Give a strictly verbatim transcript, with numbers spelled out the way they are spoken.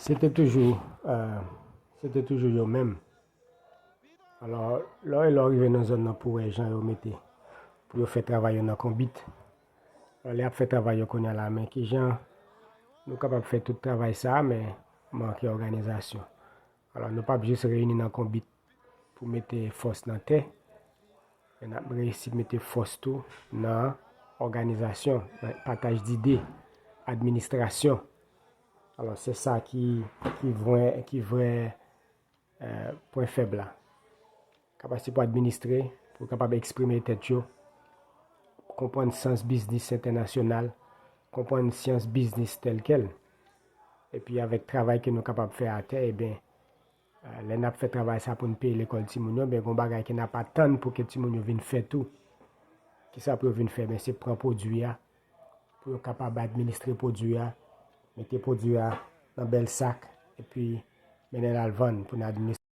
Se te toujou, euh, se te toujou yo menm. Alò, lè w, lè w rive nan zòn nan pou wè jan yo mete, pou yo fè travay yo nan konbit. Alò, lè y ap fè travay yo kounye a la, men ki jan nou kapab fè tout travay sa a, men manke òganizasyon. Alò, nou p ap jis reyini nan konbit pou mete fòs nan tè, men n ap reyisi mete fòs tou nan òganizasyon, nan pataj dide, administrasyon. Alò, se sa ki, ki vrè, ki vrè, eh, pwen fèb la. Kapasite pou administre, pou kapab eksprime tèt yo, konprann sans biznis entènasyonal, konprann syans biznis tèlkèl. Epi avèk travay ke nou kapab fè atè, ebyen, eh, lè n ap fè travay sa pou n peye lekòl timoun yo, ben, gon bagay ke n ap atann pou ke timoun yo vin fè tou. Kisa pou yo vin fè? Ben, se pran pwodui a, pou yo kapab administre pwodui a, mete pwodui a nan bèl sak, epi mennen l al vann pou n administre.